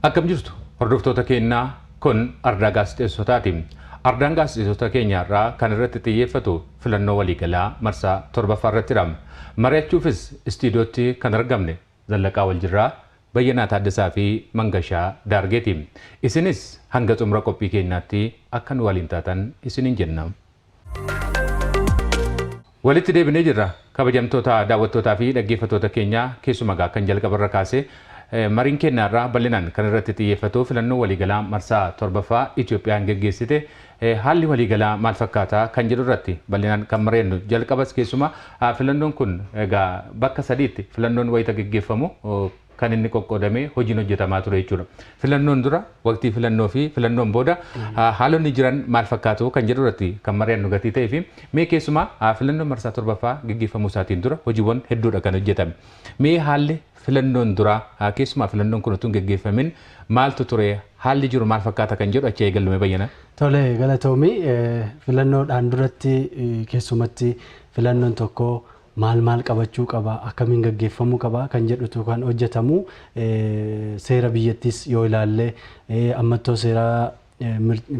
Akkam jirtu hordoftoota keenyaa, kun Ardaa Gaazexeessotaati. Ardaan gaazexeessota keenyaarraa kan irratti xiyyeeffatu filannoo waliigalaa marsaa torbaffaa irrattidha. Mari'achuufis istiidiyootti kan argamne Zallaqaa Waljirraa, Bayyanaa Taaddasaa fi Mangashaa Daargeeti. Isinis hanga xumura qophii keenyaatti akka nu waliin taatan isiniin jenna. Walitti deebinee jirra. Kabajamtoota daawwattootaa fi dhaggeeffattoota keenyaa, keessumaa kan jalqabarra kaasee mariin keenyaarraa bal'inaan kan irratti xiyyeeffatu filannoo waliigalaa marsaa torbaffaa Itoophiyaan geggeessite haalli waliigalaa maal fakkaataa kan jedhu irratti bal'inaan kan mari'annu. Jalqabas keessumaa filannoon kun egaa bakka sadiitti filannoon wayita geggeeffamu kan inni qoqqoodamee hojiin hojjetamaa ture jechuudha. Filannoon dura, waqtii filannoo fi filannoon booda haalonni jiran maal fakkaatu kan jedhu irratti kan mari'annu gatii ta'ee fi mee keessumaa filannoon marsaa torbaffaa geggeeffamuu isaatiin dura hojiiwwan hedduudha kan hojjetame. Mee haalli filannoon dura, keessumaa filannoon kun utuu hin geggeeffamin maaltu ture, haalli jiru maal fakkaata kan jedhu achi eegallume, Bayyana. Tole, galatoomii. Filannoodhaan duratti keessumatti filannoon tokko maal maal qabachuu qaba, akkamiin gaggeeffamuu qaba kan jedhutu kan hojjetamu. Seera biyyattis yoo ilaalle, ammattoo seeraa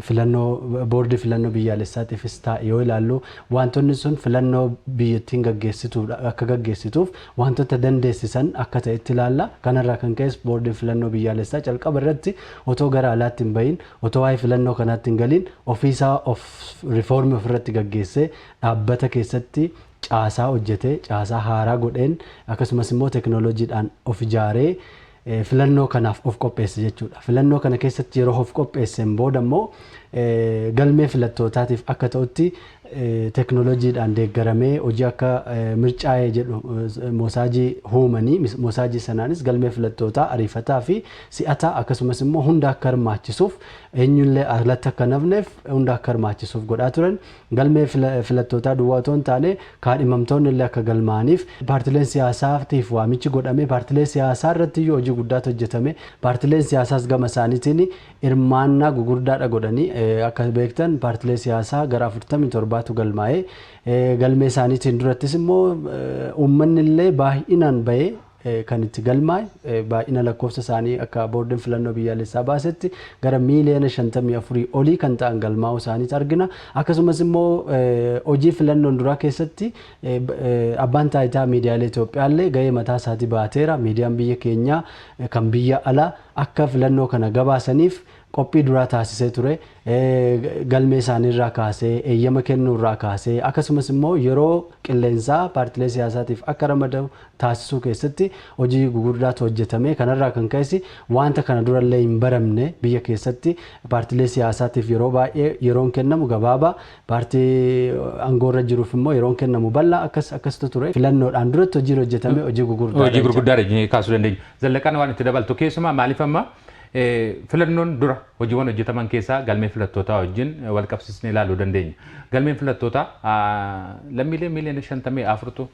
filannoo boordii filannoo biyyaalessaatiifis taa'e yoo ilaallu, wantoonni sun filannoo biyyattiin gaggeessituudha akka gaggeessituuf wantoota dandeessisan akka ta'etti ilaalla. Kanarraa kan ka'es boordiin filannoo biyyaalessaa calqaba irratti otoo gara alaatti hin bahin, otoo waa'ee filannoo kanaatti hin galiin, ofiisaa of riifoormii ofirratti gaggeessee, dhaabbata keessatti caasaa hojjetee, caasaa haaraa godheen, akkasumas immoo teekinooloojiidhaan of ijaaree filannoo kanaaf of qopheesse jechuudha. Filannoo kana keessatti yeroo of qopheesseen booda immoo galmee filattootaatiif akka ta'utti teekinooloojiidhaan deeggaramee hojii akka mircaa'ee jedhu moosaajii uumanii, moosaajii sanaanis galmee filattootaa ariifataa fi si'ataa, akkasumas immoo hunda akka hirmaachisuuf, eenyullee alatti akka nafneef hunda akka hirmaachisuuf godhaa turan. Galmee filattootaa duwwaa otoo hin taane kaadhimamtoonni illee akka galmaa'aniif paartileen siyaasaatiif waamichi godhame. Paartilee siyaasaa irratti iyyuu hojii guddaatu hojjetame. Paartileen siyaasaas gama isaaniitiin hirmaannaa gugurdaadha godhanii. Akka beektan paartilee siyaasaa gara 47tu galmaa'ee. Galmee isaaniitiin durattis immoo uummanni illee baay'inaan bahee kan itti galmaa'e, baay'ina lakkoofsa isaanii akka boordiin filannoo biyyaalessaa baasetti gara miiliyoona 54 olii kan ta'an galmaa'uu isaaniitu argina. Akkasumas immoo hojii filannoon duraa keessatti abbaan taayitaa miidiyaalee Itoophiyaa illee gahee mataa isaatii baateera. Miidiyaan biyya keenyaa kan biyya alaa akka filannoo kana gabaasaniif qophii duraa taasisee ture. Galmee isaaniirraa kaasee, eeyyama kennuurraa kaasee, akkasumas immoo yeroo qilleensaa paartilee siyaasaatiif akka ramadamu taasisuu keessatti hojii gugurdaatu hojjetame. Kanarraa kan ka'es wanta kana durallee hin baramne biyya keessatti paartilee siyaasaatiif yeroo baay'ee yeroon kennamu gabaabaa, paartii aangoorra jiruuf immoo yeroon kennamu bal'aa, akkas akkasitu ture. Filannoodhaan duratti hojiin hojjetame hojii gugurdaadha. Hojii gurguddaadha jennee kaasuu dandeenya. Zallaqaan waan itti dabaltu, keessumaa maaliif amma filannoon dura hojiiwwan hojjetaman keessaa galmee filattootaa wajjin wal qabsiisnee ilaaluu dandeenya. Galmeen filattootaa lammiilee miiliyoona 54tu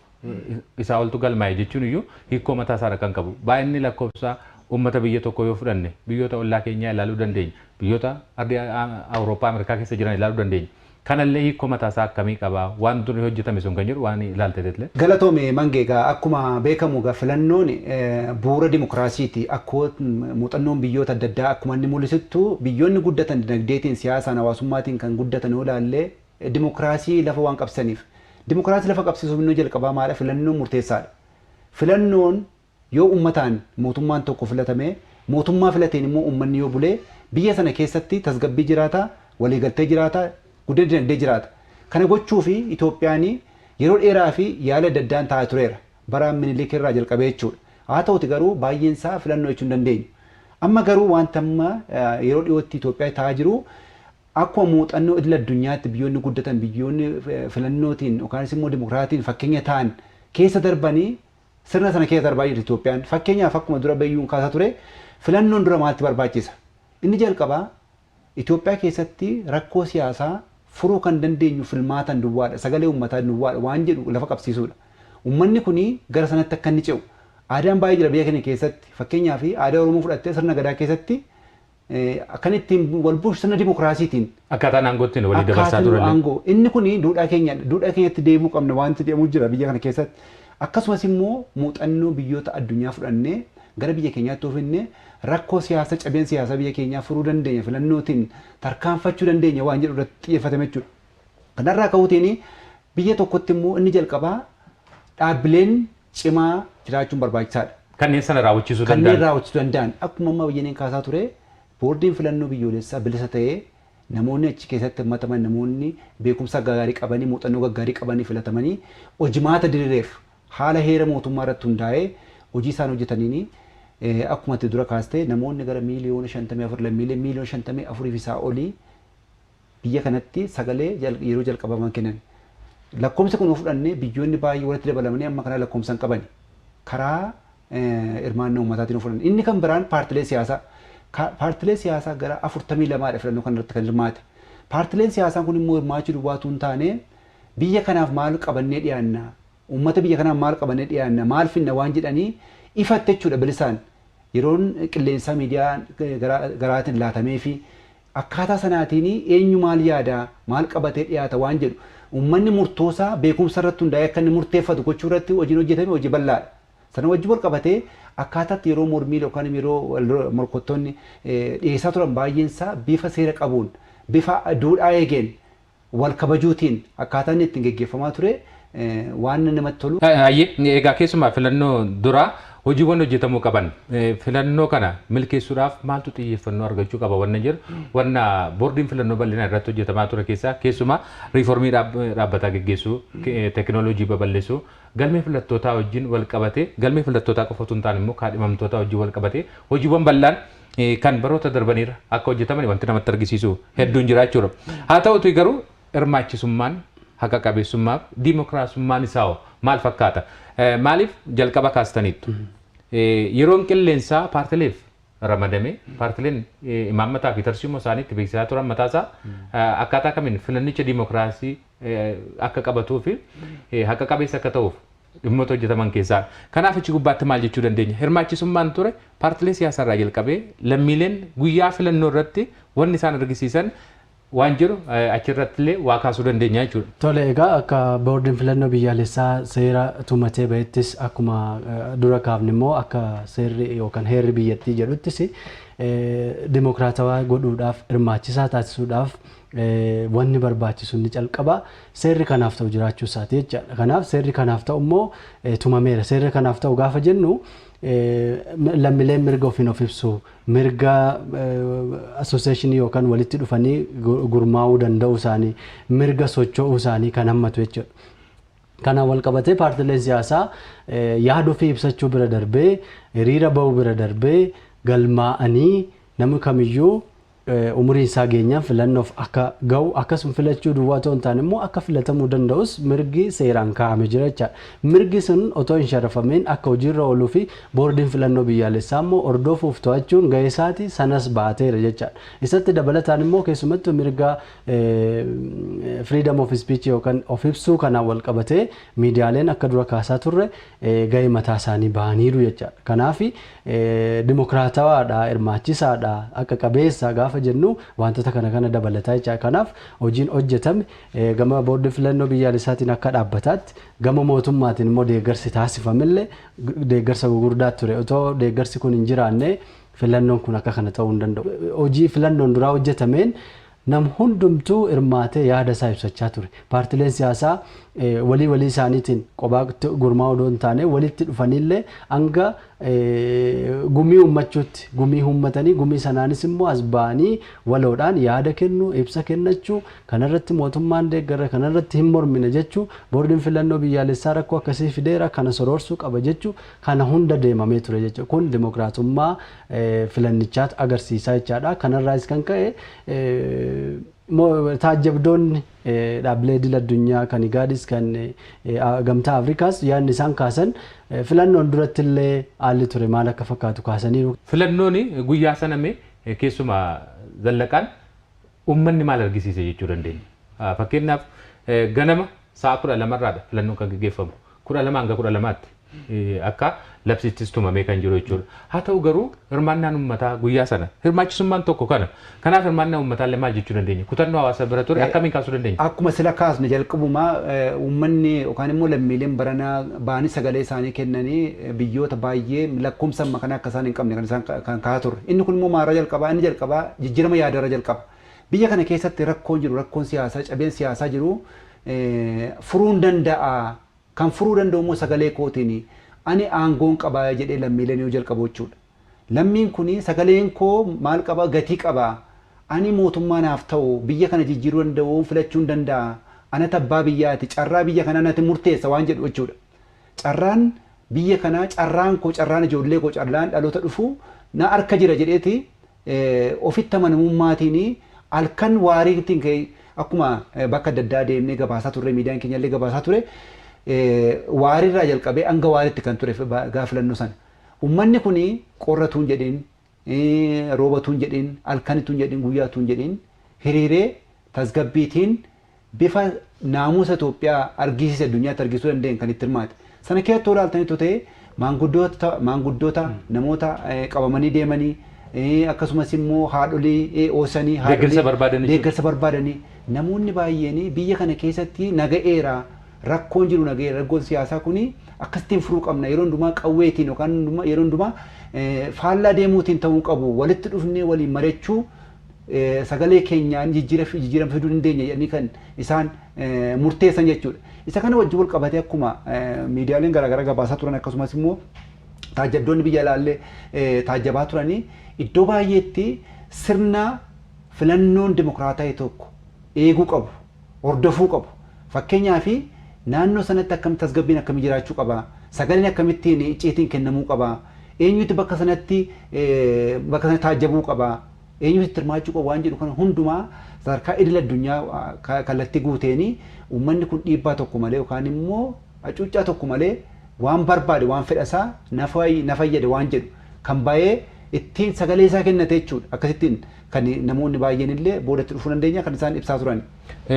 isaa oltu galmaa'e jechuun iyyuu hiikoo mataa isaadha kan qabu. Baay'inni lakkoofsa uummata biyya tokko yoo fudhanne, biyyoota ollaa keenyaa ilaaluu dandeenya. Biyyoota ardii Awurooppaa, Ameerikaa keessa jiran ilaaluu dandeenya. Kanallee hiikoo mataa isaa akkamii qaba? Waan duri hojjetame sun kan jedhu waan ilaalte teetle. Galatoome Mangee. Egaa akkuma beekamu egaa filannoon bu'uura dimokiraasiiti. Akkoo muuxannoon biyyoota adda addaa akkuma inni mul'isuttu, biyyoonni guddatan dinagdeetiin, siyaasaan, hawaasummaatiin kan guddatan yoo ilaalle dimokiraasii lafa waan qabsaniif. Dimokiraasii lafa qabsiisuuf inni jalqabaa maadha? Filannoon murteessaadha. Filannoon yoo uummataan mootummaan tokko filatame, mootummaa filateen immoo uummanni yoo bulee, biyya sana keessatti tasgabbii jiraata, waliigaltee jiraata, guddina dinagdee jiraata. Kana gochuu fi Itoophiyaan yeroo dheeraa fi yaala adda addaan taa'aa tureera. Bara Minilik irraa jalqabee jechuudha. Haa ta'uti garuu baay'een isaa filannoo jechuu hin dandeenyu. Amma garuu wanta amma yeroo dhiyootti Itoophiyaa taa'aa jiru, akkuma muuxannoo idil addunyaatti biyyoonni guddatan, biyyoonni filannootiin yookaanis immoo dimokiraatiin fakkeenya ta'an keessa darbanii, sirna sana keessa darbaa jirti Itoophiyaan. Fakkeenyaaf akkuma dura bayyuun kaasaa ture, filannoon dura maaltu barbaachisa? Inni jalqabaa Itoophiyaa keessatti rakkoo siyaasaa furuu kan dandeenyu filmaatan duwwaadha, sagalee uummataa duwwaadha waan jedhu lafa qabsiisuudha. Uummanni kuni gara sanatti akka inni ce'u. Aadaan baay'ee jira biyya keenya keessatti. Fakkeenyaaf aadaa Oromoo fudhattee sirna gadaa keessatti akkan ittiin wal bulchu sirna dimokiraasiitiin. Akkaataan aangootti walii dabarsaa turan. Aangoo inni kuni duudhaa keenya, duudhaa keenyatti deebi'uu qabna wanti jedhamu jira biyya kana keessatti. Akkasumas immoo muuxannoo biyyoota addunyaa fudhannee gara biyya keenyaatti ofinne rakkoo siyaasa cabeen siyaasaa biyya keenyaa furuu dandeenya filannootiin tarkaanfachuu dandeenya waan jedhu irratti xiyyeeffatame jechuudha. Kanarraa ka'uutiin biyya tokkotti immoo inni jalqabaa dhaabbileen cimaa jiraachuun barbaachisaadha. Kanneen sana raawwachiisuu danda'an. Kanneen raawwachiisuu danda'an akkuma amma biyyaniin kaasaa ture boordiin filannoo biyyoolessaa bilisa ta'ee namoonni achi keessatti hirmataman namoonni beekumsa gaggaarii qabanii muuxannoo gaggaarii qabanii filatamanii hojimaata diriireef haala heera mootummaa irratti hundaa'ee hojii isaan hojjetaniin akkuma itti dura kaastee namoonni gara 54 miiliyoona lammiilee 54 miiliyoona fi isaa olii biyya kanatti sagalee yeroo jalqabaman kennan. Lakkoomsa kun yoo fudhanne biyyoonni baay'ee walitti dabalamanii amma kana lakkoomsa hin qabani. Karaa hirmaannaa uummataatiin yoo fudhanne. Inni kan biraan paartilee siyaasaa. Paartilee siyaasaa gara 42dha filannoo kanarratti kan hirmaate. Paartileen siyaasaa kun immoo hirmaachuu duwwaatu hin taane biyya kanaaf maal qabannee dhiyaanna, uummata biyya kanaaf maal qabannee dhiyaanna, maal finna waan jedhanii ifatte jechuudha bilisaan. Yeroon qilleensaa miidiyaa garaatiin laatamee fi akkaataa sanaatiin eenyu maal yaada, maal qabatee dhiyaata waan jedhu uummanni murtoosaa beekumsa irratti hundaa'ee akka inni murteeffatu gochuu irratti hojiin hojjetame hojii bal'aadha. Sana wajjin wal qabatee akkaataatti yeroo mormii yookaan yeroo morkottoonni dhiyeessaa turan baay'een isaa bifa seera qabuun bifa duudhaa eegeen wal kabajuutiin akkaataa inni ittiin geggeeffamaa ture waan namatti tolu. Egaa keessumaa filannoo duraa hojiiwwan hojjetamuu qaban filannoo kana milkeessuudhaaf maaltu xiyyeeffannoo argachuu qaba wanna jedhu wanna boordiin filannoo bal'inaan irratti hojjetamaa ture keessaa keessumaa riiformii dhaabbataa geggeessuu, teekinooloojii babal'isuu, galmee filattootaa wajjin wal qabatee galmee filattootaa qofa osoo hin taane immoo kaadhimamtootaa wajjin wal qabatee hojiiwwan bal'aan kan baroota darbaniirra akka hojjetaman wanti namatti argisiisu hedduun jira jechuudha. Haa ta'utu garuu hirmaachisummaan haqa qabeessummaaf diimokiraasummaan isaa hoo maal fakkaata? Maaliif jalqaba kaastaniittu? Yeroon qilleensaa paartileef ramadame paartileen imaammataa fi tarsiimoo isaanii itti beeksisaa turan mataasaa akkaataa kamiin filannicha diimokiraasii akka qabatuu fi haqa qabeessa akka ta'uuf dhimmoota hojjetaman keessaa. Kanaaf achi gubbaatti maal jechuu dandeenya? Hirmaachisummaan ture paartilee siyaasaa irraa jalqabee lammiileen guyyaa filannoo irratti wanni isaan argisiisan waan jiru achirratti illee waa kaasuu dandeenya jechuudha. Tole egaa akka boordiin filannoo biyyaalessaa seera tumatee ba'ettis akkuma dura kaafne immoo akka seerri yookaan heerri biyyattii jedhuttis dimokiraatawaa godhuudhaaf hirmaachisaa taasisuudhaaf wanni barbaachisu ni calqaba. Seerri kanaaf ta'u jiraachuu isaati jechaadha. Kanaaf seerri kanaaf ta'u immoo tumameera. Seerri kanaaf ta'u gaafa jennu lammiileen mirga ofiin of ibsu, mirga asooseeshinii yookaan walitti dhufanii gurmaa'uu danda'uu isaanii, mirga socho'uu isaanii kan hammatu jechuudha. Kanaan wal qabatee paartileen siyaasaa yaada ofii ibsachuu bira darbee, hiriira ba'uu bira darbee galmaa'anii namni kamiyyuu umuriin isaa geenyaan filannoof akka ga'u akkasuma filachuu duwwaa otoo hin taane immoo akka filatamuu danda'us mirgi seeraan kaa'ame jira jechaadha. Mirgi sun otoo hin sharafamiin akka hojiirra ooluu fi boordiin filannoo biyyaalessaa immoo hordofuuf to'achuun ga'ee isaati sanas baateera jechaadha. Isatti dabalataan immoo keessumattuu mirga freedom of speech yookaan of ibsuu kanaan wal qabatee miidiyaaleen akka dura kaasaa turre ga'ee mataa isaanii bahaniiru jechaadha. Kanaaf dimokiraatawaadha, hirmaachisaadha, akka qabeessa gaafa jennu wantoota kana kana dabalataa jechaadha. Kanaaf hojiin hojjetame gama boordii filannoo biyyaalessaatiin akka dhaabbataatti gama mootummaatiin immoo deeggarsi taasifamillee deeggarsa gurguddaa ture. Otoo deeggarsi kun hin jiraanne filannoon kun akka kana ta'uu hin danda'u. Hojii filannoon duraa hojjetameen nam hundumtuu hirmaatee yaada isaa ibsachaa ture. Paartileen siyaasaa walii walii isaaniitiin kophaa gurmaa'uu odoo hin taane walitti dhufanillee hanga gumii uummachuutti gumii uummatanii gumii sanaanis immoo as ba'anii waloodhaan yaada kennu, ibsa kennachuu, kanarratti mootummaan deeggarra, kanarratti hin mormine jechuu, boordiin filannoo biyyaalessaa rakkoo akkasii fideera kana soroorsuu qaba jechuu kana hunda deemamee ture jechuudha. Kun dimokiraatummaa filannichaatu agarsiisaa jechaadha. Kanarraas kan ka'e taajjabdoonni dhaabbilee idil addunyaa kan Igaadis kan gamtaa Afrikaas yaadni isaan kaasan filannoon duratti illee haalli ture maal akka fakkaatu kaasaniiru. Filannoon guyyaa sana mee keessumaa zallaqaan uummanni maal argisiise jechuu dandeenya. Fakkeenyaaf ganama sa'a 12 irraadha filannoon kan gaggeeffamu. 12 hanga 12tti. Akka labsittis tumamee kan jiru jechuudha. Haa ta'u garuu hirmaannaan uummataa guyyaa sana hirmaachisummaan tokko kana. Kanaaf hirmaannaa uummataa illee maal jechuu dandeenya? Kutannoo hawaasa bira ture akkamiin kaasuu dandeenya? Akkuma sila kaasne jalqabumaa uummanni yookaan immoo lammiileen baranaa ba'anii sagalee isaanii kennanii biyyoota baay'ee lakkoofsa amma kana akka isaan hin qabne kan isaan kan ka'aa turre. Inni kun immoo maarraa jalqabaa? Inni jalqabaa jijjiirama yaadarra jalqaba. Biyya kana keessatti rakkoon jiru, rakkoon siyaasaa, cabeen siyaasaa jiru furuun danda'a. Kan furuu danda'u immoo sagalee kootiin, ani aangoon qabaa jedhee lammiileen yoo jalqabu jechuudha. Lammiin kun sagaleen koo maal qaba, gatii qaba. Ani mootummaa naaf ta'u, biyya kana jijjiiruu danda'u filachuu danda'a. Anatu abbaa biyyaati, carraa biyya kanaa natti murteessa waan jedhu jechuudha. Carraan biyya kanaa, carraan koo, carraan ijoollee koo, carraan dhaloota dhufu na harka jira jedheeti ofitti amanamummaatiin halkan waariitiin ka'e. Akkuma bakka adda addaa deemnee gabaasaa turre, miidiyaan keenya illee gabaasaa ture, waariirraa jalqabee hanga waariitti kan ture gaafa filannoo sana. Uummanni kun qorratuun jedhin, roobatuun jedhin, halkanituun jedhin, guyyaatuun jedhin, hiriiree tasgabbiitiin bifa naamusa Itoophiyaa argisiise addunyaatti argisuu danda'een kan itti hirmaate. Sana keessatti ilaaltanii ta'e maanguddoota, namoota qabamanii deemanii, akkasumas immoo haadholii oosanii deeggarsa barbaadanii, namoonni baay'een biyya kana keessatti naga'eera, rakkoon jiru naga'eera, rakkoon siyaasaa kuni akkasittiin furuu qabna, yeroo hundumaa qawweetiin yookaan yeroo hundumaa faallaa deemuutiin ta'uu qabu, walitti dhufnee waliin mari'achuu, sagalee keenyaan jijjiirama fiduu dandeenya jedhanii kan isaan murteessan jechuudha. Isa kana wajjin wal qabatee akkuma miidiyaaleen garaagaraa gabaasaa turan, akkasumas immoo taajjabdoonni biyya alaallee taajjabaa turanii, iddoo baay'eetti sirna filannoon dimokiraataa tokko eeguu qabu, hordofuu qabu. Fakkeenyaaf naannoo sanatti akkamitti tasgabbiin akkamii jiraachuu qaba, sagaleen akkamittiin icciitiin kennamuu qaba, eenyutu bakka sanatti taajjabuu qaba, eenyutu hirmaachuu qaba waan jedhu kana hundumaa sadarkaa idil addunyaa kallattii guuteeni uummanni kun dhiibbaa tokko malee yookaan immoo hacuuccaa tokko malee waan barbaade, waan fedhasaa na fayyade waan jedhu kan baay'ee ittiin sagalee isaa kennate jechuudha. Akkasittiin kan namoonni baay'een illee boodatti dhufuu dandeenya kan isaan ibsaa turan.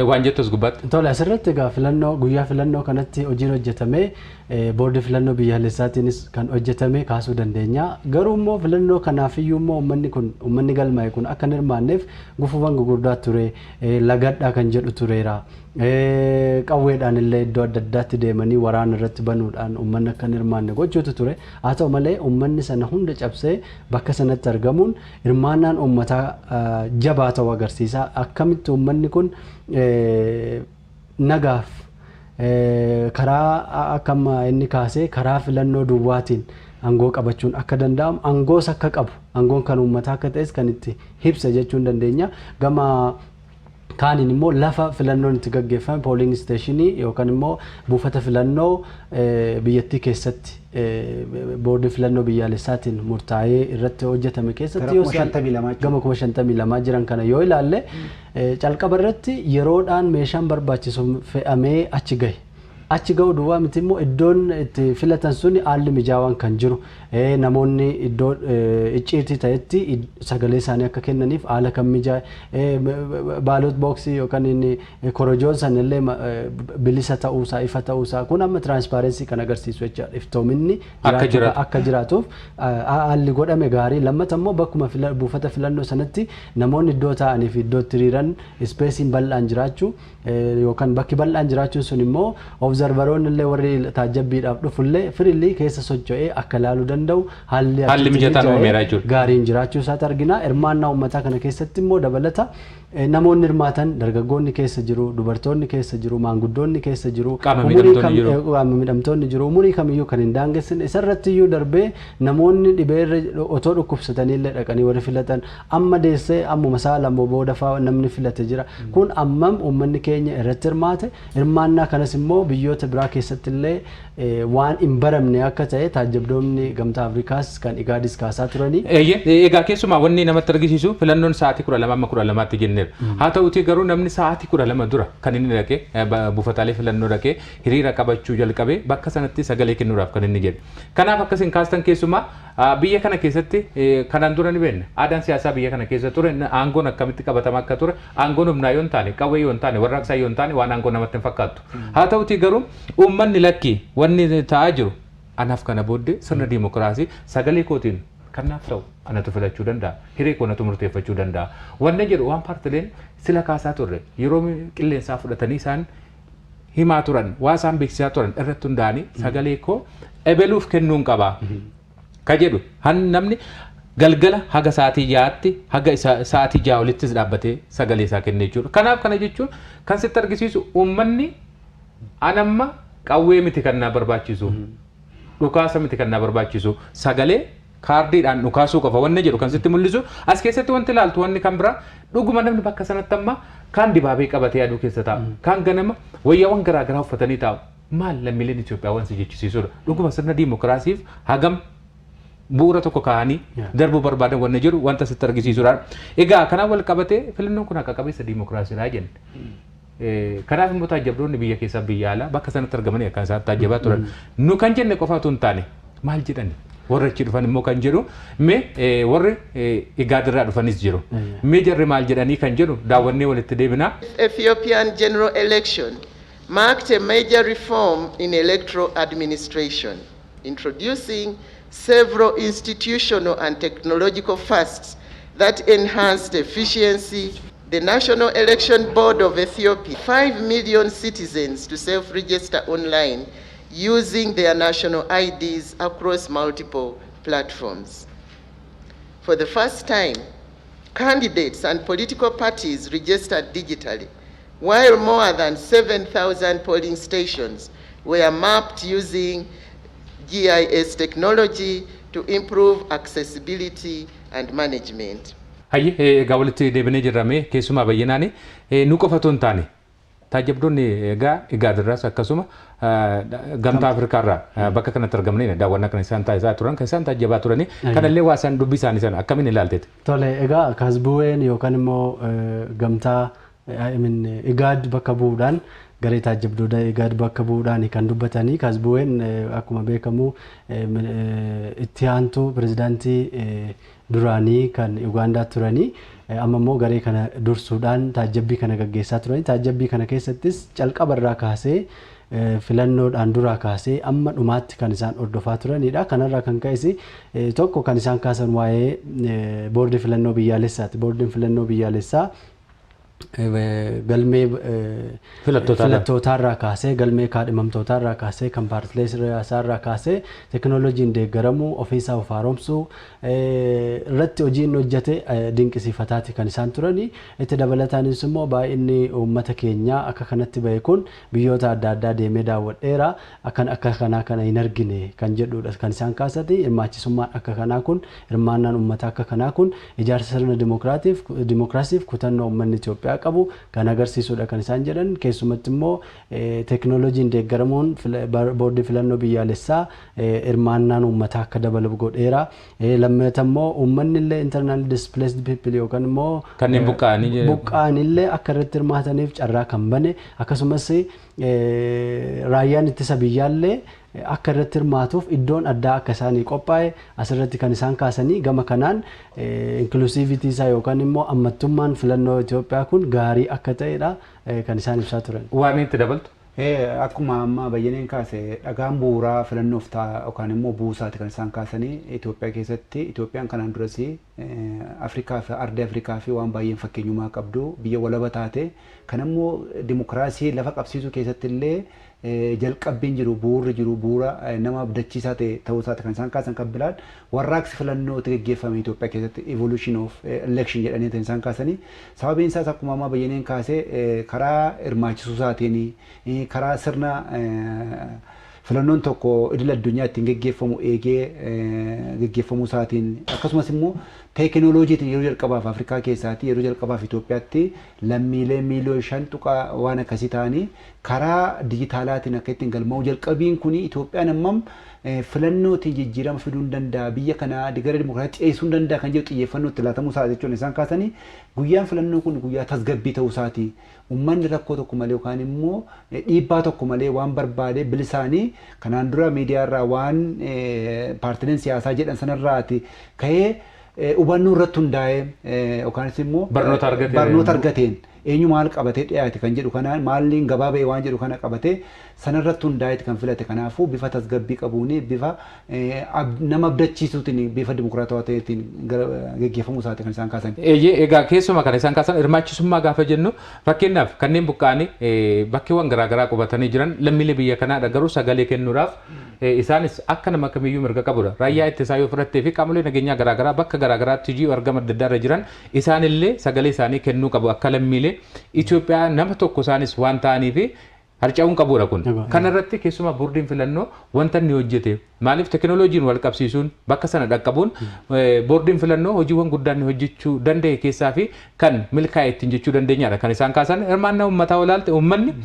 Waan jettus gubbaatti. Tole, asirratti egaa filannoo, guyyaa filannoo kanatti hojiin hojjetame boordii filannoo biyyaalessaatiinis kan hojjetame kaasuu dandeenya. Garuu immoo filannoo kanaafiyyuu immoo uummanni kun, uummanni galmaa'e kun akka hin hirmaanneef gufuuwwan gurguddaa ture, lagadhaa kan jedhu tureera. Qawweedhaan illee iddoo adda addaatti deemanii waraana irratti banuudhaan uummanni akka hin hirmaanne gochuutu ture. Haa ta'u malee uummanni sana hunda cabsee bakka sanatti argamuun hirmaannaan uummataa jabaa ta'uu agarsiisa. Akkamitti uummanni kun nagaaf karaa akkama inni kaasee karaa filannoo duwwaatiin aangoo qabachuun akka danda'amu, aangoos akka qabu, aangoon kan uummataa akka ta'es kan itti ibsa jechuun dandeenya. Gama kaaniin immoo lafa filannoon itti gaggeeffame, polling station yookaan immoo buufata filannoo biyyattii keessatti boordii filannoo biyyaalessaatiin murtaa'ee irratti hojjetame keessatti gama 52,000 jiran kana yoo ilaalle, calqaba irratti yeroodhaan meeshaan barbaachisu fe'amee achi gahe. Achi ga'u duwwaa miti, immoo iddoon itti filatan suni haalli mijaawaan kan jiru, namoonni iddoo icciitii ta'etti sagalee isaanii akka kennaniif haala kan mijaa'e, ballot box yookaan inni korojoon sanillee bilisa ta'uusaa, ifa ta'uusaa, kun amma transparency kan agarsiisu jechaadha. Iftoominni akka jiraatuuf haalli godhame gaarii. Lammata immoo bakkuma buufata filannoo sanatti namoonni iddoo taa'anii fi iddoo itti hiriiran spaceiin bal'aan jiraachuu yookaan bakki bal'aan jiraachuun sun immoo observeroonni illee, warri taajjabbiidhaaf dhufullee freely keessa socho'ee akka ilaaluu danda'u haalli Haalli mijataan uumameera jechuudha. gaariin jiraachuu isaati argina. Hirmaannaa uummataa kana keessatti immoo dabalata namoonni hirmaatan dargaggoonni keessa jiru, dubartoonni keessa jiru, maanguddoonni keessa jiru, Qaama miidhamtoonni jiru. Qaama miidhamtoonni jiru, umurii kamiyyuu kan hin daangessine, isarratti iyyuu darbee namoonni dhibeerra otoo dhukkubsatanii illee dhaqanii warri filatan, amma deessee ammuma sa'a 2 booda fa'aa namni filate jira. Kun ammam uummanni keenya irratti hirmaate, hirmaannaa kanas immoo biyyoota biraa keessatti illee waan hin baramne akka ta'e taajjabdoonni Gamtaa Afrikaas kan Igaadis kaasaa turanii. Egaa keessumaa wanni namatti argisiisu filannoon sa'aatii 12 amma 12tti jenneera. Haa ta'utii garuu namni sa'aatii 12 dura kan inni dhaqee buufataalee filannoo dhaqee hiriira qabachuu jalqabee bakka sanatti sagalee kennuudhaaf kan inni jedhe. Kanaaf akkasiin kaastan keessumaa biyya kana keessatti kanaan dura ni beekna. Aadaan siyaasaa biyya kana keessa ture aangoon akkamitti qabatama akka ture, aangoon humnaa yoo hin taane, qawwee yoo hin taane, warraaqsaa yoo hin taane waan aangoo namatti hin fakkaattu. Haa ta'utii garuu uummanni lakkii wanni ta'aa jiru Anaaf kana booddee sirna diimokiraasii sagalee kootiin kanaaf ta'u anatu filachuu danda'a. Hiree koo anatu murteeffachuu danda'a. Wanna jedhu waan paartileen sila kaasaa turre yeroo qilleensaa fudhatanii isaan himaa turan, waa isaan beeksisaa turan irratti hundaa'anii sagalee koo ebeluuf kennuun qaba. Ka jedhu namni galgala haga sa'aatii 6tti haga sa'aatii 6 olittis dhaabbatee sagalee isaa kenne jechuudha. Kanaaf kana jechuun kan sitti argisiisu uummanni anamma qawwee miti kan na barbaachisu, dhukaasa miti kan na barbaachisu, sagalee kaardiidhaan dhukaasuu qofa wanni jedhu kan sitti mul'isu. As keessatti wanti ilaaltu wanni kan biraa dhuguma namni bakka sanatti amma kaan dibaabee qabatee aduu keessa taa'u, kaan ganama wayyaawwan garaagaraa uffatanii taa'u. Maal lammiileen Itoophiyaa waan si jechisiisudha. Dhuguma sirna diimokiraasiif hagam bu'uura tokko kaa'anii darbuu barbaadan wanna jedhu wanta sitti argisiisudha. Egaa kanaan wal qabatee filannoon kun haqa qabeessa diimokiraasiidha jenne. Kanaaf immoo taajjabdoonni biyya keessaa biyya alaa bakka sanatti argamanii akka isaan taajjabaa turan. Nu kan jenne qofa otoo hin taane maal jedhani? Warri achi dhufan immoo kan jedhu mee warri Igaadirraa dhufanis jiru. Mee jarri maal jedhanii kan jedhu daawwannee walitti deebinaa. Ethiopian general election marked a major reform in electoral administration, introducing several institutional and technological firsts that enhanced efficiency. The National Election Board of Ethiopia, 5 million citizens to self-register online using their national IDs across multiple platforms. For the first time, candidates and political parties registered digitally, while more than 7,000 polling stations were mapped using GIS technology to improve accessibility and management. Hayyee, egaa walitti deebinee jirrame. Keessumaa bayyinaan nu qofa otoo hin taane taajjabdoonni egaa Igaadirraas akkasuma Gamtaa Afrikaarraa bakka kanatti argamanii daawwannaa kan isaan taasisaa turan, kan isaan taajjabaa turanii kanallee waa isaan dubbii isaanii sana akkamiin ilaalteeti? Tole, egaa Kaasbu'een yookaan immoo gamtaa Igaad bakka bu'uudhaan, garee taajjabdoota Igaad bakka bu'uudhaan kan dubbatanii. Kaasbu'een akkuma beekamu itti aantuu pirezidaantii duraanii kan Ugaandaa turanii, amma immoo garee kana dursuudhaan taajjabbii kana gaggeessaa turanii. Taajjabbii kana keessattis calqabarraa kaasee, filannoodhaan duraa kaasee amma dhumaatti kan isaan hordofaa turanidha. Kanarraa kan ka'es tokko kan isaan kaasan waa'ee boordii filannoo biyyaalessaati. Boordiin filannoo biyyaalessaa galmee filattootaarraa kaasee, galmee kaadhimamtootaarraa kaasee, kan paartilee siyaasaarraa kaasee teekinooloojiin deeggaramuu, ofiisaa of haaromsuu irratti hojii inni hojjete dinqisiifataati kan isaan turanii. Itti dabalataanis immoo baay'inni uummata keenyaa akka kanatti bahe kun biyyoota adda addaa deemee daawwadheera, akkan akka kanaa kana hin argine kan jedhudha kan isaan kaasati. Hirmaachisummaan akka kanaa kun, hirmaannaan uummata akka kanaa kun ijaarsa sirna dimookiraasiif kutannoo uummanni Itoophiyaa qabu kan agarsiisudha kan isaan jedhan. Keessumatti immoo teekinooloojiin deeggaramuun boordii filannoo biyyaalessaa hirmaannaan uummataa akka dabalu godheera. Lammataa immoo uummanni illee internal displaced people yookaan immoo kanneen buqqa'anii buqqa'anillee akka irratti hirmaataniif carraa kan bane, akkasumas raayyaan ittisa biyyaallee akka irratti hirmaatuuf iddoon addaa akka isaanii qophaa'e asirratti kan isaan kaasanii. Gama kanaan inclusivity isaa yookaan immoo ammattummaan filannoo Itoophiyaa kun gaarii akka ta'edha kan isaan ibsaa turan. Waan itti dabaltu? Akkuma amma Bayyaneen kaase, dhagaan bu'uuraa filannoof ta'a yookaan immoo buusaati kan isaan kaasanii Itoophiyaa keessatti. Itoophiyaan kanaan duras Afrikaa fi ardii Afrikaa fi waan baay'een fakkeenyummaa qabdu, biyya walaba taate kan immoo dimokiraasii lafa qabsiisuu keessatti illee jalqabbiin jiru, bu'uurri jiru bu'uura nama abdachiisaa ta'e ta'uu isaati kan isaan kaasan. Kan biraan warraaqsi filannootti geggeeffame Itoophiyaa keessatti, evolution of election jedhanii kan isaan kaasanii, sababiin isaas akkuma ammaa Bayyaneen kaasee karaa hirmaachisuu isaatiin, karaa sirna filannoon tokko idil addunyaa ittiin geggeeffamu eegee geggeeffamuu isaatiin, akkasumas immoo teekinooloojiitiin yeroo jalqabaaf Afrikaa keessaatti, yeroo jalqabaaf Itoophiyaatti lammiilee miiliyoona 5 tuqaa waan akkasii ta'anii karaa dijitaalaatiin akka ittiin galmaa'u jalqabiin kuni Itoophiyaan ammam filannootiin jijjiirama fiduu hin danda'a, biyya kana gara dimokiraasiitti ceesisuu hin danda'a kan jedhu xiyyeeffannoo itti laatamuu isaa jechuun isaan kaasanii. Guyyaan filannoo kun guyyaa tasgabbii ta'uu isaati. Uummanni rakkoo tokko malee yookaan immoo dhiibbaa tokko malee waan barbaade bilisaanii kanaan dura miidiyaa irraa waan paartileen siyaasaa jedhan sanarraati ka'ee hubannoo irratti hundaa'ee yookaanis immoo barnoota argateen eenyu maal qabatee dhiyaate kan jedhu kana, maalliin gabaa ba'e waan jedhu kana qabatee sanarratti hundaa'eeti kan filate. Kanaafuu bifa tasgabbii qabuun, bifa nama abdachiisuutiin, bifa dimokiraatawaa ta'eetiin geggeeffamuu isaati kan isaan kaasan. Egaa keessumaa kan isaan kaasan hirmaachisummaa gaafa jennu, fakkeenyaaf kanneen buqqa'anii bakkeewwan garaagaraa qubatanii jiran lammiilee biyya kanaadha, garuu sagalee kennuudhaaf isaanis akka nama kamiyyuu mirga qabudha. Raayyaa ittisaa yoo fudhattee fi qaamolee nageenyaa garaagaraa bakka garaagaraatti hojii argama adda addaa irra jiran, isaanillee sagalee isaanii kennuu qabu. Akka lammiilee Itoophiyaa nama tokko isaanis waan ta'aniif harca'uun qabudha kun. Kanarratti keessumaa boordiin filannoo wanta inni hojjete, maaliif teekinooloojiin wal qabsiisuun bakka sana dhaqqabuun, boordiin filannoo hojiiwwan guddaa inni hojjechuu danda'e keessaa fi kan milkaa'e ittiin jechuu dandeenyadha kan isaan kaasan. Hirmaannaa uummataa olaalte, uummanni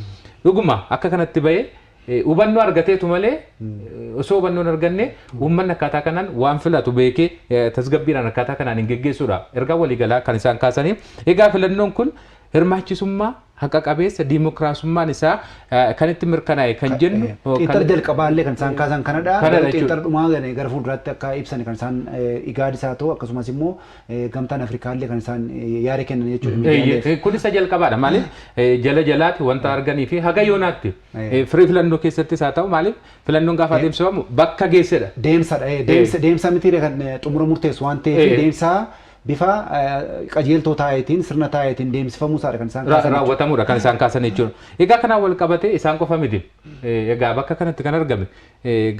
dhuguma akka kanatti bahee hubannoo argateetu malee, osoo hubannoo hin arganne uummanni akkaataa kanaan waan filatu beekee tasgabbiidhaan akkaataa kanaan hin geggeessuudha. Ergaa waliigalaa kan isaan kaasanii. Egaa filannoon kun hirmaachisummaa, haqa qabeessa, diimokiraasummaan isaa kan itti mirkanaa'e kan jennu. Xiinxala jalqabaallee kan isaan kaasan kanadha. Xiinxala dhumaa gara fuulduraatti akka ibsan kan isaan Igaadis haa ta'u, akkasumas immoo Gamtaan Afrikaallee kan isaan yaada kennan jechuudha. Kun isa jalqabaadha. Maaliif jala jalaatti wanta arganii fi haga yoonaatti firii filannoo keessattis haa ta'u, maaliif filannoon gaafa adeemsifamu bakka geessedha. Deemsadha. Deemsa miti kan xumura murteessu waan ta'eef, deemsa bifa qajeeltoo taa'eetiin, sirna taa'eetiin deemsifamuu isaadha kan isaan kaasan. Raawwatamuudha kan isaan kaasan jechuudha. Egaa kanaan wal qabatee isaan qofa miti. Egaa bakka kanatti kan argame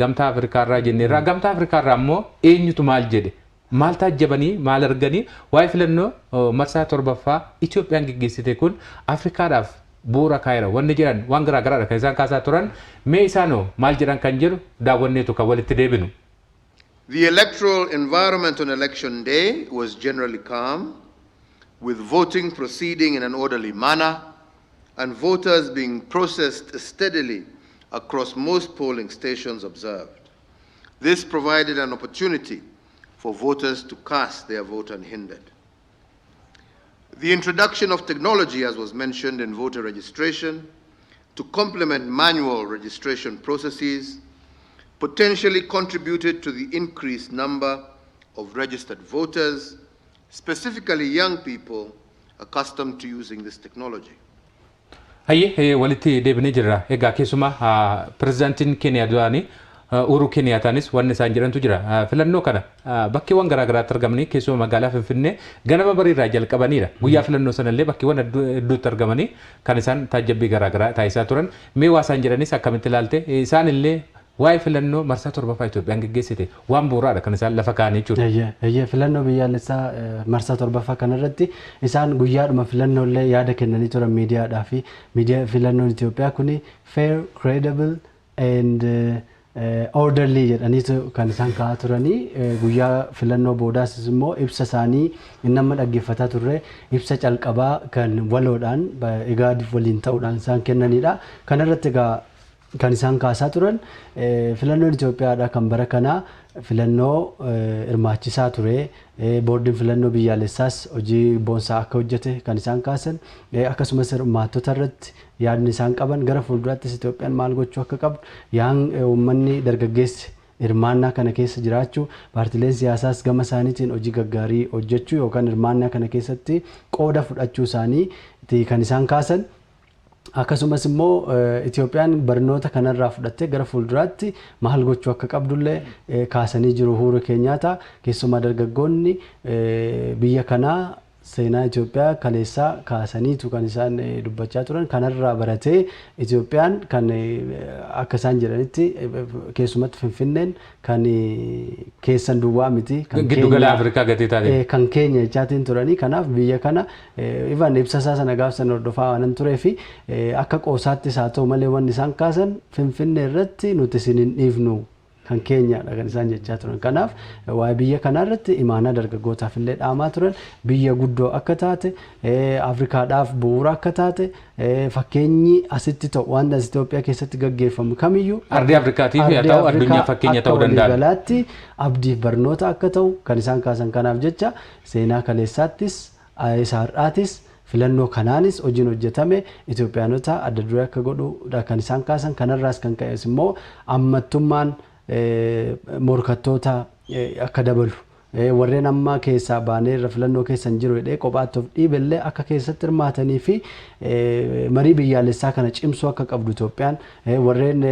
Gamtaa Afrikaarraa jenneerraa. Gamtaa Afrikaarraa immoo eenyutu maal jedhe? Maal taajjabanii, maal arganii? Waa'ee filannoo marsaa torbaffaa Itoophiyaan geggeessite kun Afrikaadhaaf bu'uura kaa'eera wanni jedhan waan garaa garaadha kan isaan kaasaa turan. Mee isaanoo maal jedhan kan jedhu daawwanneetu kan walitti deebinu. The electoral environment on election day was generally calm, with voting proceeding in an orderly manner and voters being processed steadily across most polling stations observed. This provided an opportunity for voters to cast their vote unhindered. The introduction of technology, as was mentioned, in voter registration to complement manual registration processes potentially contributed to the increased number of registered voters, specifically young people accustomed to using this technology. Hayyee, walitti deebinee jirra. Egaa keessumaa pirezidaantiin Keeniyaa duraanii Uhuru Keeniyaataanis wanni isaan jedhantu jira. Filannoo kana bakkeewwan garaa garaatti argamanii, keessumaa magaalaa Finfinnee ganama bariirraa jalqabaniidha. Guyyaa filannoo sanallee bakkeewwan hedduutti argamanii kan isaan taajjabbii garaa garaa taasisaa turan. Mee waa isaan jedhanis akkamitti ilaalte? Isaan illee waa'ee filannoo marsaa torbaffaa Itoophiyaan geggeessite waan bu'uuraadha kan isaan lafa kaa'an jechuudha. Eeyyee, filannoo biyyaalessaa marsaa torbaffaa kanarratti isaan guyyaadhuma filannoo illee yaada kennanii turan miidiyaadhaa fi miidiyaa. Filannoon Itoophiyaa kuni fair, credible and orderly jedhaniitu kan isaan kaa'aa turanii. Guyyaa filannoo boodaas immoo ibsa isaanii inni amma dhaggeeffataa turre ibsa calqabaa kan waloodhaan Igaad waliin ta'uudhaan isaan kennanidha. Kanarratti egaa kan isaan kaasaa turan filannoon Itoophiyaadha kan bara kanaa filannoo hirmaachisaa ture. Boordiin filannoo biyyaalessaas hojii boonsaa akka hojjete kan isaan kaasan, akkasumas hirmaattota irratti yaadni isaan qaban, gara fuulduraattis Itoophiyaan maal gochuu akka qabdu, yaan uummanni dargaggeessi hirmaannaa kana keessa jiraachuu, paartileen siyaasaas gama isaaniitiin hojii gaggaarii hojjechuu yookaan hirmaannaa kana keessatti qooda fudhachuu isaanii kan isaan kaasan. Akkasumas immoo Itoophiyaan barnoota kanarraa fudhattee gara fuulduraatti maal gochuu akka qabdullee kaasanii jiru Uhuru Keenyaata. Keessumaa dargaggoonni biyya kanaa seenaa Itoophiyaa kaleessaa kaasaniitu kan isaan dubbachaa turan. Kanarraa baratee Itoophiyaan kan akka isaan jedhanitti keessumatti Finfinneen kan keessan duwwaa miti. Giddugala Afrikaa gatii taate. Kan keenya jechaatiin turanii. Kanaaf biyya kana ifan ibsa isaa sana gaaf sana hordofaa waan turee fi akka qoosaattis haa ta'u malee, wanni isaan kaasan Finfinnee irratti nuti isin hin dhiifnu, kan keenyadha kan isaan jechaa turan. Kanaaf waa'ee biyya kanaa irratti imaanaa dargaggootaaf illee dhaamaa turan. Biyya guddoo akka taate, Afrikaadhaaf bu'uura akka taate, fakkeenyi asitti ta'u, waan as Itoophiyaa keessatti gaggeeffamu kamiyyuu Ardii Afrikaatiif haa ta'u, addunyaa fakkeenya ta'uu danda'a. Akka waliigalaatti abdiif barnoota akka ta'u kan isaan kaasan. Kanaaf jecha seenaa kaleessaattis, isa har'aatis, filannoo kanaanis hojiin hojjetame Itoophiyaanota adda duree akka godhudha kan isaan kaasan. Kanarraas kan ka'es immoo ammattummaan morkattoota akka dabalu Warreen amma keessaa baanee irra filannoo keessa hin jiru jedhee kophaatti of dhiibellee akka keessatti hirmaatanii fi marii biyyaalessaa kana cimsuu akka qabdu Itoophiyaan, warreen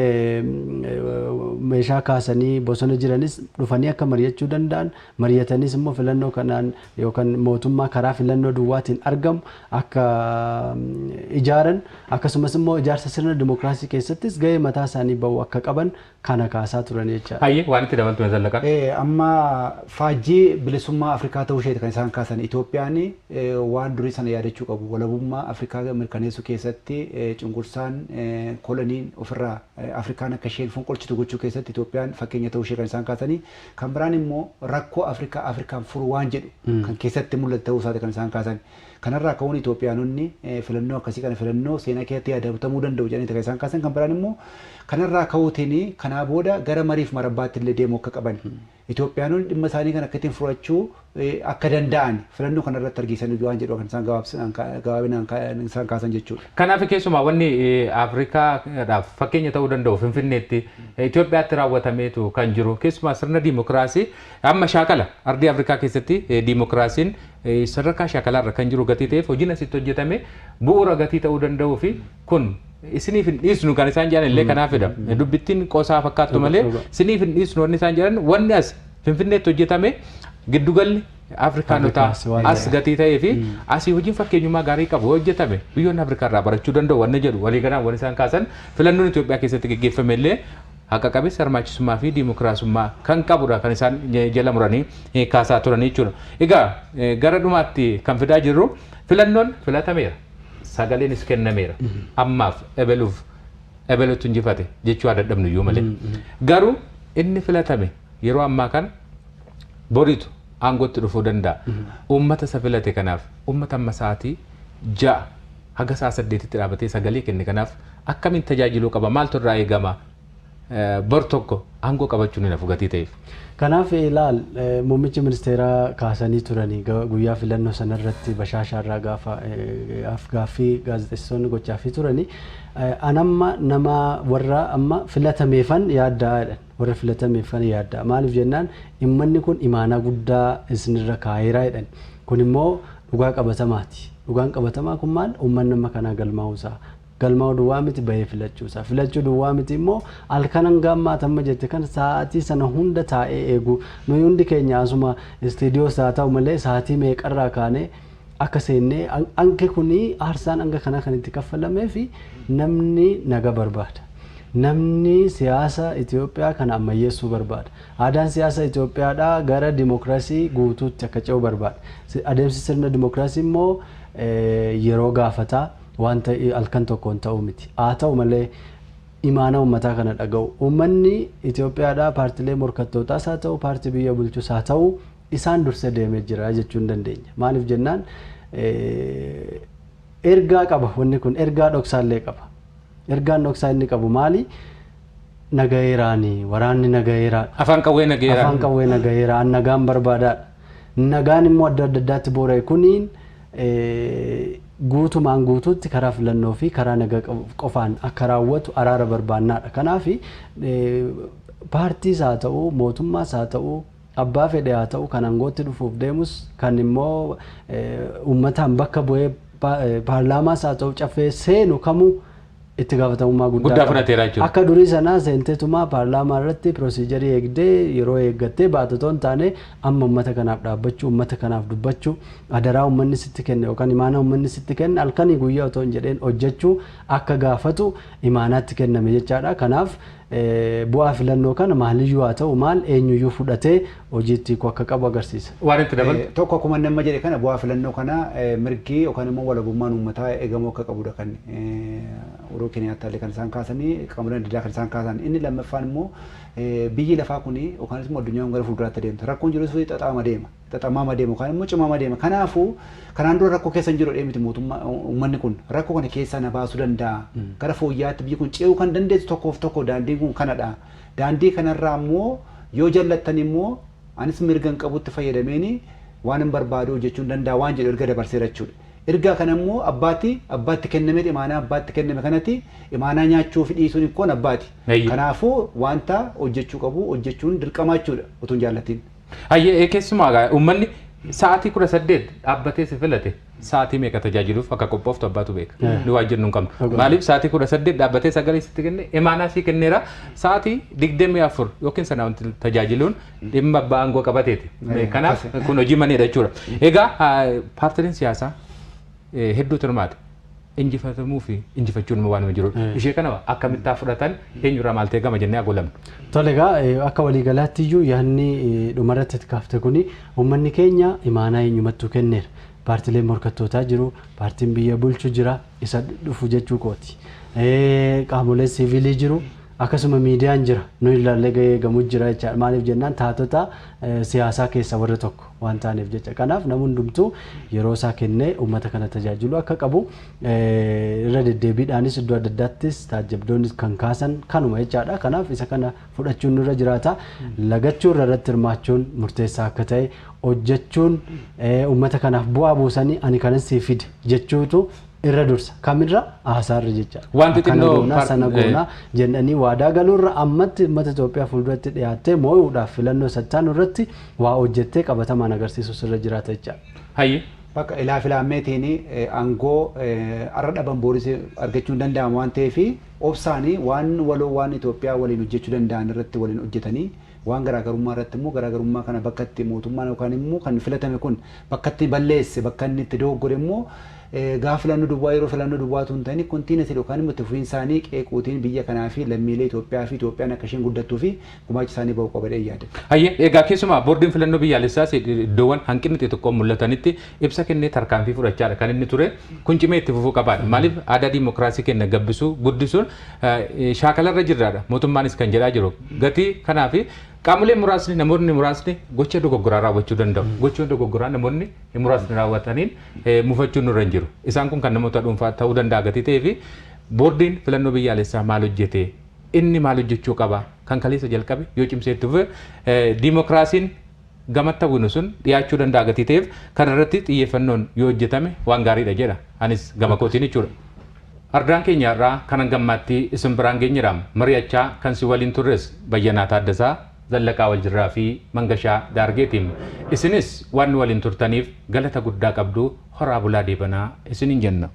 meeshaa kaasanii bosona jiranis dhufanii akka mari'achuu danda'an, mari'atanis immoo filannoo kanaan yookaan mootummaa karaa filannoo duwwaatiin argamu akka ijaaran, akkasumas immoo ijaarsa sirna dimokiraasii keessattis gahee mataa isaanii bahuu akka qaban kana kaasaa turan jechaadha. Hayyee, waan itti dabaltu Zallaqaa. Amma faajjii bilisummaa Afrikaa ta'uu isheeti kan isaan kaasan. Itoophiyaan waan durii sana yaadachuu qabu. Walabummaa Afrikaa mirkaneessuu keessatti, cunqursaan koloniin ofirraa Afrikaan akka isheen fonqolchitu gochuu keessatti Itoophiyaan fakkeenya ta'uu ishee kan isaan kaasanii. Kan biraan immoo rakkoo Afrikaa Afrikaan furu waan jedhu kan keessatti mul'atu ta'uu isaati kan isaan kaasan. Kanarraa ka'uun Itoophiyaanonni filannoo akkasii kana filannoo seenaa keessatti yaadatamuu danda'u jedhanii kan isaan kaasan. Kan biraan immoo kanarraa ka'uutiin kanaa booda gara mariif marabbaatti illee deemuu akka qaban. Itoophiyaanonni dhimma isaanii kan akka ittiin furachuu akka danda'an filannoo kanarratti argisan waan jedhu kan isaan gabaabinaan isaan kaasan jechuudha. Kanaaf keessumaa wanni Afrikaadhaaf fakkeenya ta'uu danda'u Finfinneetti Itoophiyaatti raawwatameetu kan jiru, keessumaa sirna diimokiraasii amma shaakala ardii Afrikaa keessatti diimokiraasiin sadarkaa shaakalaarra kan jiru gatii ta'eef, hojiin asitti hojjetame bu'uura gatii ta'uu danda'uu fi kun isiniif hin dhiisnu kan isaan jedhan illee kanaafidha. Dubbittiin qoosaa fakkaattu malee isiniif hin dhiisnu wanni isaan jedhan, wanni as Finfinneetti hojjetame giddugalli Afrikaanotaa as gatii ta'ee fi asii hojiin fakkeenyummaa gaarii qabu hojjetame biyyoonni Afrikaa irraa barachuu danda'u wanni jedhu walii galaan wanni isaan kaasan, filannoon Itoophiyaa keessatti gaggeeffame illee haqa qabeessa, hirmaachisummaa fi diimokiraasummaa kan qabudha kan isaan jala muranii kaasaa turan jechuudha. Egaa gara dhumaatti kan fidaa jirru, filannoon filatameera. Sagaleenis kennameera. Ammaaf ebeluuf ebeluutu injifate jechuu haa dadhabnu iyyuu malee. Garuu inni filatame yeroo ammaa kana boriitu aangootti dhufuu danda'a. Uummata isa filate kanaaf, uummata amma sa'aatii 6 haga sa'a 8tti dhaabatee sagalee kenne kanaaf akkamiin tajaajiluu qaba? Maaltu irraa eegama? Bor tokko aangoo qabachuun hin hafu gatii ta'eef. Kanaaf ilaal, muummichi ministeeraa kaasanii turanii guyyaa filannoo sanarratti Bashaashaarraa gaafa gaaffii gaazexeessitoonni gochaafii turanii, anamma nama warra amma filatameefan yaaddaa jedhan, warra filatameefan yaaddaa, maaliif jennaan ummanni kun imaanaa guddaa isinirra kaa'eera jedhan. Kun immoo dhugaa qabatamaati. Dhugaan qabatamaa kun maal? Uummanni amma kanaa galmaa'uusaa, galmaa'uu duwwaa miti, bahee filachuusaa, filachuu duwwaa miti immoo halkan hanga ammaa amma jette kan sa'aatii sana hunda taa'ee eegu. Nuyi hundi keenya asuma istiidiyoos haa ta'u malee sa'aatii meeqarraa kaanee akka seennee, hangi kuni aarsaan hanga kanaa kan itti kaffalamee fi namni naga barbaada. Namni siyaasa Itoophiyaa kana ammayyeessuu barbaada. Aadaan siyaasa Itoophiyaadhaa gara dimokiraasii guutuutti akka ce'u barbaada. Adeemsi sirna dimokiraasii immoo yeroo gaafataa wanta halkan tokkoon ta'uu miti. Haa ta'u malee imaana uummataa kana dhaga'u. Uummanni Itoophiyaadhaa paartilee morkattootaas haa ta'u, paartii biyya bulchus haa ta'u, isaan dursee deemee jira jechuu hin dandeenya. Maaliif jennaan ergaa qaba, wanni kun ergaa dhoksaallee qaba. Ergaan dhoksaa inni qabu maali? Nagayeeraani, waraanni nagayeeraadha. Afaan qawwee nagayeeraa. Afaan qawwee nagayeeraa, nagaan barbaadaadha. Nagaan immoo adda adda addaatti boora'e kuniin guutumaan guutuutti karaa filannoo fi karaa nagaa qofaan akka raawwatu araara barbaannaadha. Kanaaf paartiis haa ta'u, mootummaas haa ta'u, abbaa fedhe haa ta'u, kan aangootti dhufuuf deemus, kan immoo uummataan bakka bu'ee paarlaamaas haa ta'u, caffee seenu kamuu itti gaafatamummaa guddaa fudhateera jechuudha. Akka durii sanaa seenteetumaa paarlaamaa irratti procedure eegdee yeroo eeggattee baatu otoo hin taane, amma uummata kanaaf dhaabbachuu, uummata kanaaf dubbachuu, adaraa uummanni sitti kenne yookaan imaanaa uummanni sitti kenne halkanii guyyaa otoo hin jedheen hojjechuu akka gaafatu imaanaatti kenname jechaadha. Kanaaf bu'aa filannoo kana maaliyyuu haa ta'u maal, eenyuyyuu fudhatee hojiitti hiikuu akka qabu agarsiisa. Waan itti dabalu. Tokko, akkuma nama jedhe kana, bu'aa filannoo kana mirgi yookaan immoo walabummaan uummataa eegamuu akka qabudha kan Uhuruu Keeniyaattaa illee kan isaan kaasanii, qaamoleen adda addaa kan isaan kaasan. Inni lammaffaan immoo biyyi lafaa kuni yookaan immoo addunyaan gara fuulduraatti adeemta. Rakkoon jirus xaxaama deema. Xaxamaama deema yookaan immoo cimaama deema. Kanaafuu kanaan dura rakkoo keessa hin jiru miti mootummaa, uummanni kun rakkoo kana keessaa na baasuu danda'a. Gara fooyyaatti biyyi kun ce'uu kan dandeessu tokkoof tokko daandiin kun kanadha. Daandii kanarraa immoo yoo jallattan immoo anis mirga hin qabutti fayyadameeni waan hin barbaadu hojjechuu hin danda'a waan jedhu erga dabarseera jechuudha. Ergaa kana immoo abbaatti kenname, imaanaa abbaatti kenname kanatti imaanaa nyaachuu fi dhiisuun ikkoon abbaati. Kanaafuu wanta hojjechuu qabu hojjechuun dirqama jechuudha utuu hin jaallatiin. Hayyee, keessumaa uummanni sa'aatii 18 dhaabbatee si filate, sa'aatii meeqa tajaajiluuf akka qophooftu abbaatu beeka. Nu waan jennu hin qabnu. Maaliif sa'aatii 18 dhaabbatee sagalee sitti kenne, imaanaa sii kenneera, sa'aatii 24 yookiin sana wanti tajaajiluun dhimma abbaa aangoo qabateeti. Kanaaf kun hojii maneedha jechuudha. Egaa paartileen siyaasaa hedduutu hirmaate. Injifatamuu fi injifachuun immoo waanuma jirudha. Ishee kana akkamittaa fudhatan, eenyurraa maal ta'e gama jennee hagolamnu? Tole, egaa akka waliigalaatti iyyuu yaadni dhumarratti itti kaafte kuni, uummanni keenya imaanaa eenyumattuu kenneera. Paartileen morkattootaa jiru, paartiin biyya bulchu jira, isa dhufu jechuu kooti. Qaamoleen siivilii jiru, akkasuma miidiyaan jira, nu ilaallee gahee eegamu jira jechaadha. Maaliif jennaan, taatota siyaasaa keessaa warra tokko waan taaneef jecha. Kanaaf namni hundumtuu yeroo isaa kennee uummata kana tajaajilu akka qabu irra deddeebiidhaanis iddoo adda addaattis taajjabdoonnis kan kaasan kanuma jechaadha. Kanaaf isa kana fudhachuun nurra jiraata. Lagachuu irratti hirmaachuun murteessaa akka ta'e, hojjechuun uummata kanaaf bu'aa buusanii ani kanan sii fide jechuutu irra dursa. Kamirra? Haasaarra jecha. Wanti Akkana xinnoo goonaa, sana goonaa jedhanii waadaa galuurra, ammatti uummata Itoophiyaa fuulduratti dhiyaattee moo'uudhaaf filannoo sattaanu irratti waa hojjettee qabatamaan agarsiisus irra jiraata jechaadha. Hayyee. Bakka ilaa filaammeetiin aangoo arra dhaban booris argachuu hin danda'amu waan ta'eef, obsaanii waan waloo, waan Itoophiyaa waliin hojjechuu danda'an irratti waliin hojjetanii, waan garaagarummaa irratti immoo garaagarummaa kana bakka itti mootummaan yookaan immoo kan filatame kun bakka itti balleesse, bakka inni itti dogoggore immoo gaafa filannoo duwwaa, yeroo filannoo duwwaatu hin ta'in, continuously yookaan immoo itti fufiinsaanii qeequutiin biyya kanaa fi lammiilee Itoophiyaa fi Itoophiyaan akka isheen guddattuu fi gumaacha isaanii ba'uu qaba jedhee yaada. Hayyee, egaa keessumaa boordiin filannoo biyyaalessaas iddoowwan hanqinni xixiqqoon mul'atanitti ibsa kennee tarkaanfii fudhachaadha kan inni ture. Kun cimee itti fufuu qabaadha. Maaliif, aadaa diimokiraasii keenya gabbisuu guddisuun shaakalarra jirraadha. Mootummaanis kan jedhaa jiru. Gatii kanaaf qaamoleen muraasni, namoonni muraasni gocha dogoggoraa raawwachuu danda'u. Gocha dogoggoraa namoonni muraasni raawwataniin mufachuun nurra hin jiru. Isaan kun kan namoota dhuunfaa ta'uu danda'a gatii ta'ee fi boordiin filannoo biyyaalessaa maal hojjete, inni maal hojjechuu qaba, kan kaleessa jalqabe yoo cimsee itti fufe diimokiraasiin gamatti hawwinu sun dhiyaachuu danda'a gatii ta'eef, kana irratti xiyyeeffannoon yoo hojjetame waan gaariidha jedha anis gama kootiin jechuudha. Ardaan keenya irraa kanan gammaatti isin biraan geenyedha. Mari'achaa kan si waliin turres Bayyanaa Taaddasaa, Zallaqaa Waljirraa fi Mangashaa Daargeetiin. Isinis waan nu waliin turtaniif galata guddaa qabdu. Horaa bulaa, deebanaa isiniin jenna.